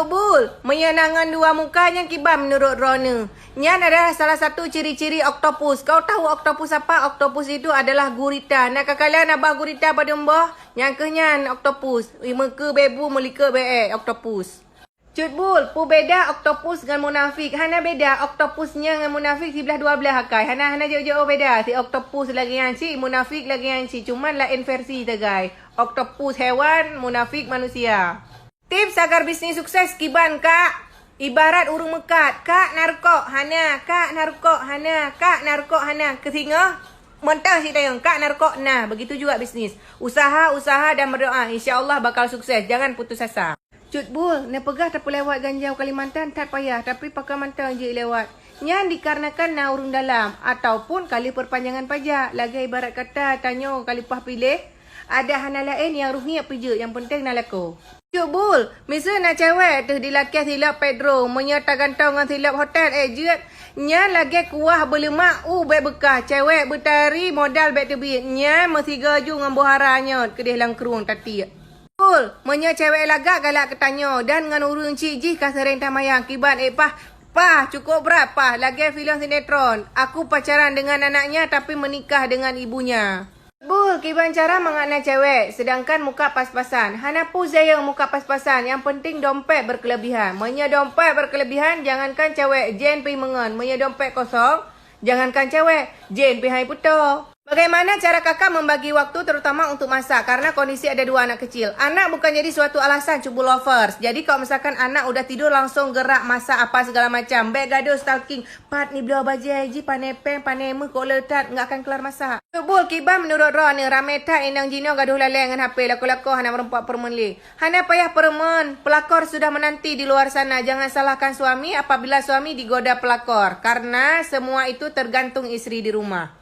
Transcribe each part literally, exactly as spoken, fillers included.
Bul, meunyoe na ngon dua muka nyan kiban meunurot droeneuh? Nyan adalah salah satu ciri-ciri oktopus. Kau tahu oktopus apa? Oktopus itu adalah gurita. Na kakalon abah gurita padum boh? Nyang keuh nyan oktopus. Meukeue bèe bu, meulikot bèe èk, oktopus. Cut Bul, peue beda oktopus ngon munafik? Hana beda, oktopus nyan ngon munafik siblah dua blaih akai. Hana, hana jauh-jauh beda. Si oktopus lagèe nyan cit, munafik lagèe nyan cit. Cuman laén versi sagai. Oktopus hewan, munafik manusia. Tips agar bisnis sukses kiban, Kak. Ibarat ureueng meukat, Kak, na rukok? Hana. Kak, na rukok? Hana. Kak, na rukok? Hana. Keu singoh, mantong cit tanyong, Kak, na rukok? Na. Begitu juga bisnis. Usaha, usaha dan berdoa. Insya Allah bakal sukses. Jangan putus asa. Cut Bul, neupeugah tapeulewat ganja u Kalimantan that payah, tapi pakon mantong jeuet lewat. Nyan dikarenakan na ureueng dalam, ataupun ka lheueh perpanjangan pajak. Lagèe ibarat kata tanyoe ka leupah piléh, adak hana laén nyang roh ngiek pih jeuet, nyang peunteng na lakoe. Cut Bul, miseue na cewek teuh dilakèe silop Pedro, meunyoe tagantong ngon silop hotel èk jeuet, nyan lagèe kuah beuleumak u bèk beukah, cewek beutari modal bèk teubiet, nyan meusigoe ju ngon boh hara nyot keudeh lam krueng tatiek. Bul, meunyoe cewek lagak galak keu tanyoe dan ngon ureueng cit jih ka seuréng tamayang kiban, eh, pah, pah, cukôp brat, pah, lagèe filem sinetron, Aku Pacaran Dengan Anaknya Tapi Menikah Dengan Ibunya. Bul, kiban cara mangat na cewek, sedangkan muka pas-pasan. Hana peue zayong muka pas-pasan, nyang penting dompet berkelebihan. Meunyoe dompet berkelebihan, jangankan cewek, jén pih meungon. Meunyoe dompet kosong, jangankan cewek, jén pih han peutoe. Bagaimana cara Kakak membagi waktu terutama untuk masak karena kondisi ada dua anak kecil? Anak bukan jadi suatu alasan, Cut Bul lovers. Jadi kalau misalkan anak udah tidur langsung gerak masak apa segala macam. Bèk gadoh stalking, pat nibloe bajèe jih, pané péng, pané méuh, kok le that, nggak akan kelar masak. Cut Bul, kiban meunurot droeneuh, ramé that inong jinoe gadoh lalée ngon H P, lakoe-lakoe hana meureumpok peurumeuen lé. Hana payah peurumeuen, pelakor sudah menanti di luar sana. Jangan salahkan suami apabila suami digoda pelakor, karena semua itu tergantung istri di rumah.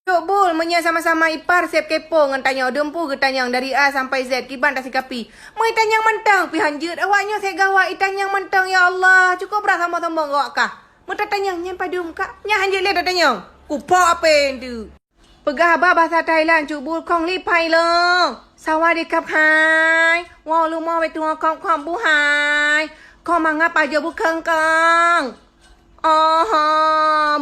Cut Bul, meunyoe sama-sama ipar seb kepo ngon tanyoe, dum peue geutanyong dari A sampai Z, kiban tasikapi. Meu itanyong mantong pih han jeuet, awak nyoe seb gawat itanyong mantong, ya Allah, cukôp brat sombong-sombong gawak kah. Meu tatanyong nyan padum kak, nyan han jeuet lé tatanyong. Kuphok apé tu. Peugah haba basa Thailand, Cut Bul, kong li pai long. Sawadee kap hai. Wow, lumo betuwa kong kong bu hai. Kong mangap ajo bu kong kong. Oho,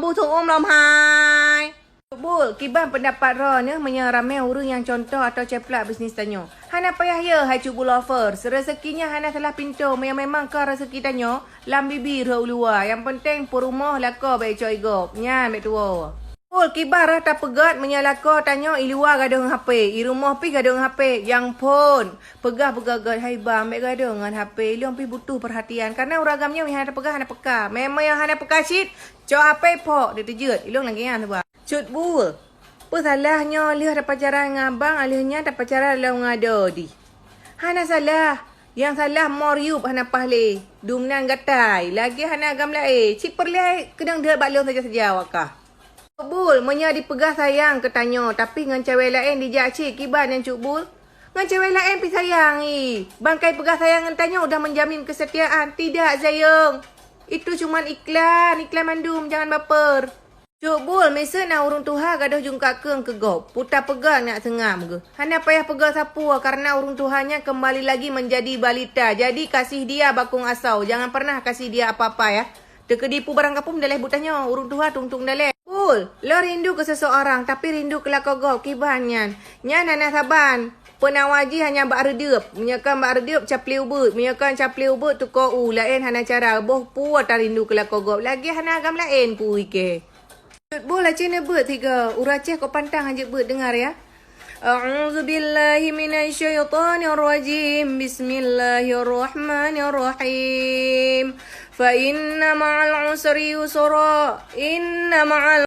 bu tuum lom hai. Bul, kiban pendapat droeneuh meunyoe ramé ureueng nyang contoh atau ceuplak bisnis tanyoe? Hana payah yö, hai Cut Bul lovers. Rezeki nyan hana salah pintoe, meunyoe memang ka rezeki tanyoe, lam bibi rhot u luwa. Nyang penting peurumoh lakoe bèk icok igop. Nyan bèk tuwoe. Bul, kiban rhah tapeugöt meunyoe lakoe tanyoe i luwa gadoh ngon H P, i rumoh pih gadoh ngon H P, nyang phôn. Peugah-peugah göt, "Hai bang, bèk gadoh ngon H P, lôn pih butuh perhatian." Karena ureueng agam nyoe hana tapeugah, hana peka. Memang nyang hana peka cit, cok H P phok, deuh teujeuet. Ilôn lagèe nyan, bang. Cut Bul, peue salah nyoe lheueh tapacaran ngon abang, lheueh nyan tapacaran lom ngon adoe dih? Hana salah. Nyang salah mor yup hana paih lé. Dum nan gatai, lagèe hana agam laén. Cit peureulèe keudong deuet bak lôn saja-saja awak kah. Cut Bul, meunyoe dipeugah sayang keu tanyoe, tapi ngon cewek laén dijak cit, kiban nyan Cut Bul? Ngon cewek laén pih sayang, ih. Bangkai peugah sayang ngon tanyoe udah menjamin kesetiaan. Tidak, zayong. Itu cuman iklan, iklan mandum, jangan baper. Cut Bul, miseue na ureueng tuha gadoh jungkat keueng keu gob, peue tapeugah nak seungab geuh. Hana payah peugah sapeue, karena ureueng tuha nyan kembali lagi menjadi balita. Jadi, kasih dia bakong asau, jangan pernah kasih dia apa-apa, ya. Teukeudi peue barang kapôm daleh buet tanyoe, ureueng tuha tung-tung daleh. Bul, lôn rindu keu seseorang, tapi rindu keu lakoe gob, kiban nyan. Nyan hana saban. Peunawa jih hanya bak reudeup. Meunyoe kon bak reudeup, caplé ubeut. Meunyoe kon caplé ubeut, tuko u. Laén hana cara, boh peue tarindu keu lakoe gob. Lagèe hana agam laén peue ikei. Cut Bul, aci neubeuet sigoe, ureueng Aceh kok pantang hanjeuet beuet, deungar ya. A'udzubillahi minasyaitonirrajim. Bismillahirrahmanirrahim. Fa inna ma'al usri yusra. Inna ma'al